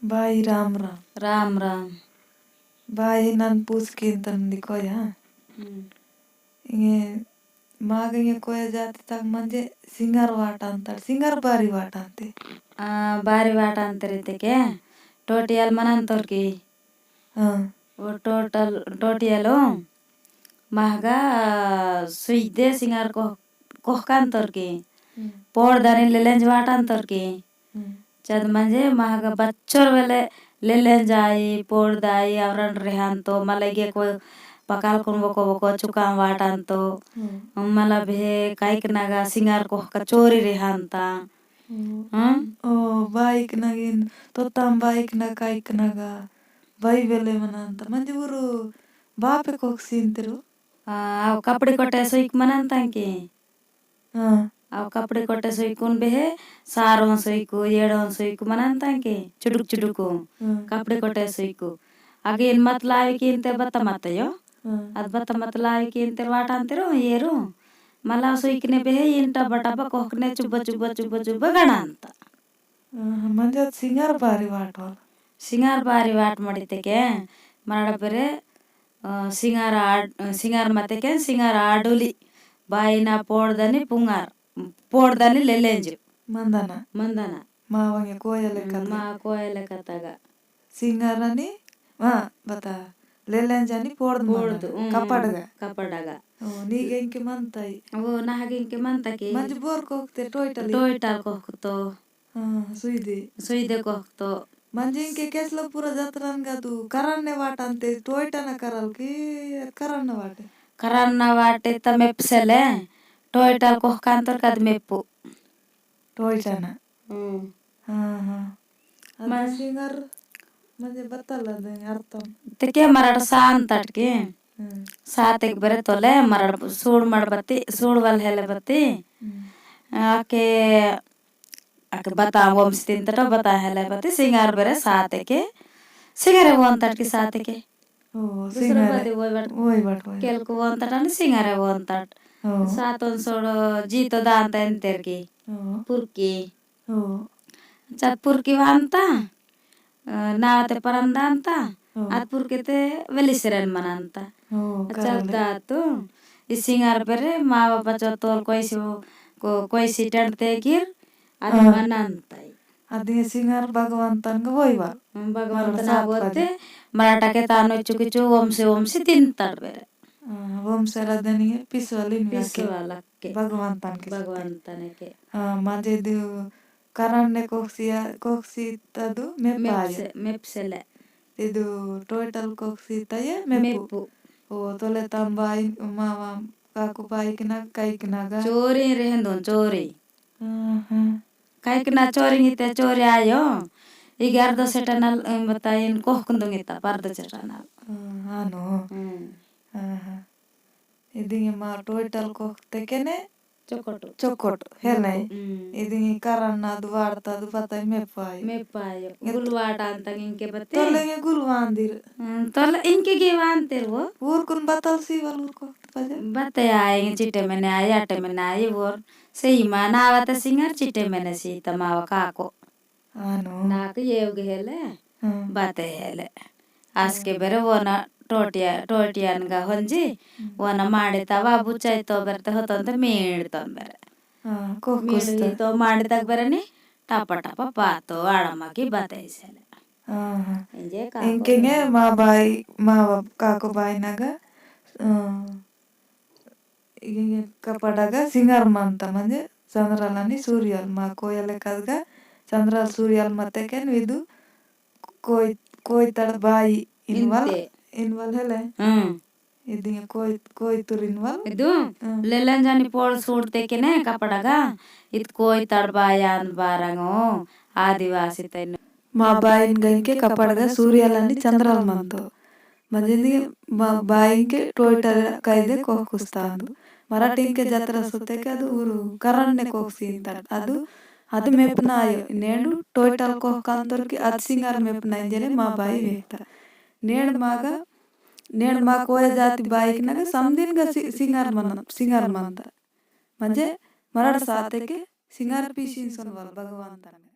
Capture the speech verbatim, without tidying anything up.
बाई राम राम। राम Ram. By none पूस किंतन दिकोया। हम्म। इंगे माग इंगे कोया जाति तक मंजे सिंगार वाटांतड़, सिंगार बारी वाटांते। आ, बारी वाटांतरिते के, टोटियल मनंतोर की। हाँ। वो टोटल, टोटियलो, महगा सुइदे सिंगार कोह-, कोहकांतोर की। हम्म। पोड़ दानी लेलेंज वाटांतोर की। हम्म। चद मंजे महगा बच्चोर वेले लेलेंज आई, पोड़ दाई, अवरण रेहांतो, मला इगे कोई पकाल कुन वोको वोको चुकाम वाटांतो। हम्म। मला भे काइक नगा सिंगार कोहका चोरी रेहांता। हम्म। हम्म? ओ, बाइक नगिन, तोताम बाइक नगा, काइक नगा, बाई वेले मनांता। मंजे उरु बापे कोक सीन तेरु? आ, अव कपड़े कोटे सोइक मनांता की? हाँ। अव कपड़े कोटे सोइकुन बेहे, सारों सोइकु, येड़ों सोइकु मनांता की? चुडुक चुडुकु। हाँ। कपड़े कोटे सोइकु। अगे इन मत लावे की इनते बत्ता मत यो। हाँ। अद बत्ता मत लावे की इनते वाटांतेरु, येरु। मला सोइकने बेहे, इन टब्बा टब्बा कोहकने चुब्बा चुब्बा चुब्बा चुब्बा गणांता। आहा, मंजत सिंगार बारी वाट वाला। सिंगार बारी वाट मड़िते के, मरड़ बेरे, अ, सिंगार आड-, अ, सिंगार मते के, सिंगार आडुली, बाईना पोड़दनी पुंगार, पोड़दनी लेलेंजु। मंदना। मंदना। मा वंगे कोयले हम्म, कते। मा कोयले कतगा। सिंगारनी, मा, बता, लेलेंजनी पोड़द पोड़द, मंदना। हम्म, कपड़गा। कपड़गा। ओ, नी गेंके मंताई। ओ, ना गेंके मंता के। मंज बोर कोकते टोयटली। टोयटल कोकतो। हाँ, सुई दे। सुई दे कोहकतो। मंजिंग के केसलपुर जतरन गदु, करन ने वाटन ते टोयटा न करल की करन न वाटे? करन न वाटे त मेप्सेले, टोयटा कोहकांतर कद मेप्पु। टोयटा न? हम्म। हाँ, हाँ। अद मर- सिंगर मंजे बतल दे अर्थम। ते के मरड़ सांतट के? हम्म। सात एक बरे तोले मरड़ सूड़ मड़ बत्ती, सूड़ वल हेले बत्ती। हम्म। आके अक बता वोमस तिंतटो बता हेले बती सिंगार बेरे साते के, सिंगारे वोन तटकी साते के। ओ, दूसरा सिंगारे। बदे वोई बट, वोई बट, वोई। केल को वोन तट अनि सिंगारे वोन तट। ओ। सातोन सोड़ो जीतो दान तेन तेर की। ओ। पुरकी। ओ। चत पुरकी वानता। अ, नावते परंदांता, ओ। आतपुर के ते वेलिसरन मनांता। ओ, अच्छा, करले। दातु, ई सिंगार बेरे, मावा बचो तोल कोई सी, को-, कोई सी टेंट ते गिर, आदि हाँ। मनांता। आदि सिंगार भगवंतन को वोई वाल। हम्म, भगवंतन मरना सात आबोते, बजे। मराठा के तानो चुकी चु, वंशी, वंशी तीन तड़ बेरे। हाँ, वंशे रदनिये पिसवालिन वाके। पिसवालक्के। भगवंतन के सत्य। भगवंतन के। हाँ, माजे दु कारण ने कोक्सिया, कोक्सी तदु मेपायो। मेप्से-, मेप्सेले। इदु टोटल कोक्सी तये मेपु। मेपु। ओ, तोले तम बाई, मावा, काकु बाई किना, काई किना गा। चोरी रेहन दोन, चोरी। हाँ, हाँ। काई किना चोरी इते चोरी आयो। इगे अर्धो सेटनल, अम, बताइन कोहकुंदुंग इता, पर्दो सेटनल। हाँ, हाँ, नो। हम्म। हाँ, हाँ। इदिंगे मा टोटल कोहते केने चोकोट। चोकोट, है चोकोट, नहीं? हम्म। इदिंगे कारण ना दु वार्ता दु पता ही मेपायो। मेपायो। ये तो गुलवाटा अंतंग इनके बते। तोले ये गुलवान दिर। हम्म, तोले इनके गे वान तेर वो? ऊर कुन बतल सी वाल ऊर कोहते पजे? बते आए, चिटे में ने आए, आटे में ने आए, ऊर। सही मा नावत सिंगर चिटे में ने सी तमावा काको। आनो। नाक येव गेले, हाँ। बाते हेले। आसके हाँ। बेरे वोना टोटिया, टोटियान गा होंजी, हम्म। वोना मांडे तवा बुचाई तो बेरे ते होतों ते मीड़ तो बेरे। हाँ, को मीड़ कुछ तो। ही तो मांडे तक बेरे नी, टापा टापा पातो आड़मा की बाते हेले। हाँ, हाँ। इंजे काको इनके ने बेरे। मा बाई, मा बाप, काको बाई नगा, अ, इगे कपड़ागा सिंगार मंता, म्हणजे चंद्राल अनि सूर्याल, मा कोयले कदगा चंद्राल सूर्याल मते केन विदु कोई, कोई तड़ बाई इनवल, इंते। इनवल हेले। हम्म। इदिंगे कोई, कोई तुर इनवल। इदु, हम्म। लेलन जानी पोल सूट ते केने कपड़ागा, इत कोई तड़ बायान बारंगो, आदिवासी तैन। मा बाइन गइनके कपड़गा सूर्याल अनि चंद्राल मंतो। मंजेंदी मा-, बाइनके टोयटा कायदे कोह कुस्तांदु। मराठीनके जतरा सोतेके अदु ऊरु करणने कोह सींतट। अदु, अदु मेपनायो। नेंडु टोयटाल कोह कांतोरकी अद सिंगार मेपना इंजेरे मा बाई वेहता। नेंड मागा, नेंड मा कोया जाति बाइक नगा समदिनगा सि-, सिंगार मन-, सिंगार मंता। मंजे मराठ सातेके सिंगार पीसिन सोनवाल भगवान तंग।